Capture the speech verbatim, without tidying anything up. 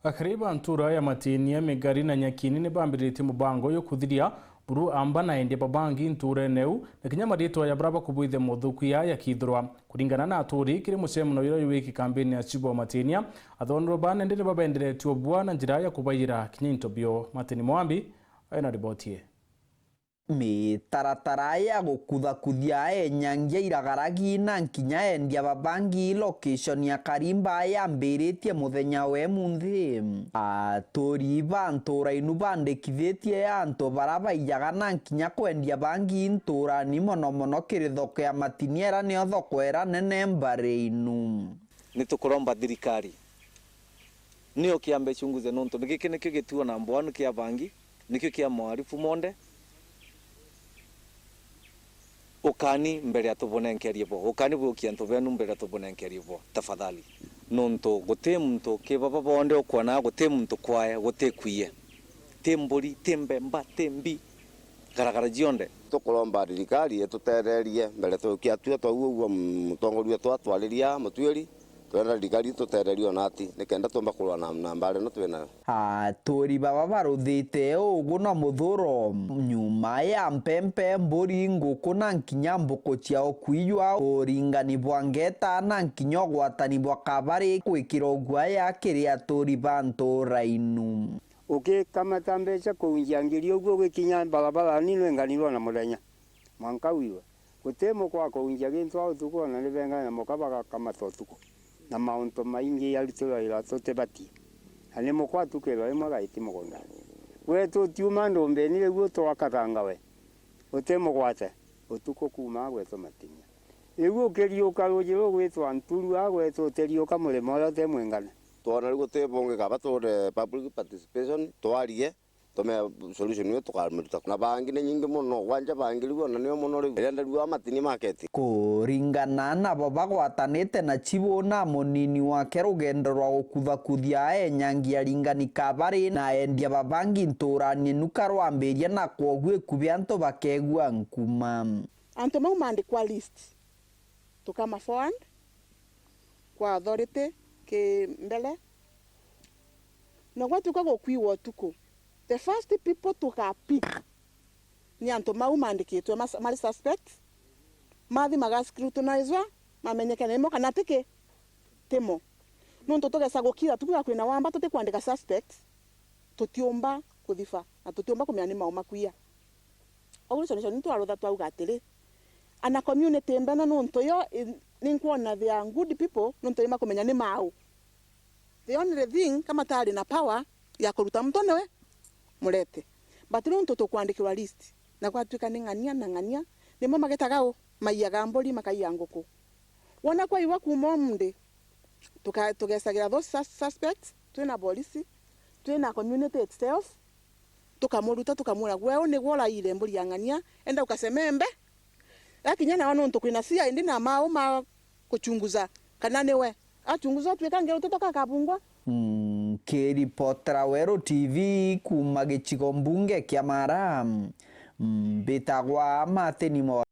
Akari ba ntura ya Matinia, Migari na Nyakini ni bambiritie mubango yo kuthiria buru amba na endia babangi nturene iu, na kinya mariitwa ya baria bakubwithia mothuku ya yakithirwa. Kuringana na aturi, kiri mucemano uria wi wiki kambini ya Chibu wa Matinia, athondorwa ba nende ni babenderetue bua na njira ya kubaiyira kinya into bio. Martin Mwambi aina riboti ii. Mitaratara ya gukuthakuthia enyangia iragaragi na nkinya endia babangi location ya Karimba yambiritie muthenya wa emunthi. Aturi ba ntura inu bandikithitie antu bara baijaga na nkinya kwendia bangi nturani, mono mono kiri thoko ya Matinia, ira niyo thoko ira nene mbari inu. Ni tukuromba thirikari niyo kiambe ichunguze, nontu giki nikio gituo number one kia bangi, nikio kia mawarifu monde. Ukani mbere ya tubunenkerie bo, ukani bwiukia antu benu mbere ya tubunenkerie bo, tafadhali. Nontu guti muntu ki baba bonde ukwona, guti muntu kwae, guti kwiye. Ti mburi, ti mbemba, ti mbi, garagara cionde. Tukuromba thirikari itutetherie mbere tukiatua twau uguo mutongoria wetu atwariria mutuiri. Twenda thirikari itutetherie ona ati, nikenda tumba kurwa na, na mbara ino twinayo. Aturi baba baruthite ugu na muthuro nyuma ya mpempe, mburi, nguku na nkinya mbuku cia ukuijwa, uringani bwa ngeta na nkinya ugwatani bwa kabari gwikira uguaya kiri aturi ba ntura inu. Ugikamata mbeca kuunjia ngiri uguo ugikinya barabara ni nwenganirwe na muthenya. Mwanka wiwe. Guti mukwa kuunjia gintu a utuku ona ni benga na muka bagakamata utuku. Na mauntu maingi aruti wira tutibati. Na ni mukwa atukirwa imwe gaiti mugundani. Gwetu utiuma ndumbeni riu twakathangawe. Uti mugwate. Utuku kuuma gwetu Matinia. Riu ukiriuka ruuji ruu gwitwa Nturua, gwetu utiriuka murima uria uti mwingane. Twona riu guti bungi kaba tuure public participation, twarie, tume solution iyo tukamiruta. Na bangi ni nyingi mono, gwanja bangi riu ona nio mono riu. Irenda riu a Matinia market. Kuringana nabo bagwatanite na Chibu na munini wake, rugendo rwa gukuthakuthia enyangi aringani kabari na endia babangi nturani nuka rwambiria, na kwoguo ikubi antu bakegua nkuma. Antu mau maandikwa list, tukama forward kwa authority ki mbere. Na gwatuika gukwiwa utuku, the first people tuga pick ni antu mau maandikitwe mas-, mari suspect, mathi maga scrutinizwa, mamenyeke nimo kana tiki, timo. Nontu tugesa gukira tukiuga kwina wamba tutikwandika suspect, tutiumba kuthiba na tutiumba kumenya ni mau makwia. Koguo ni cionesho ni twarutha twauga atiri, ana community mbeno nontu yo i-, ni nkwona they are good people nontu ni makumenya ni mau. The only thing, kama tari na power ya kuruta muntu niwe murete. But nontu tukwandikirwa list, na gwatuika ni ng'ania na ng'ania, nimo magitaga u, maiyaga mburi, makaiya nguku. Wona kwaiwa kuuma umuthi, tuka-, tugesagira those sus-, suspects, twina polisi, twina community itself, tukamuruta, tukamwira, "Gwe u nigwe uraire mburi ya ng'ania, enda ukasemembe." Akinya nawe nontu kwina C I D na mau ma kuchunguza kana niwe. Achunguza, atwika ngeru tutoka kabungwa. Nkiripotera Weru T V kuuma gicigo mbunge kia Mara, mbitagwa Martin Mo-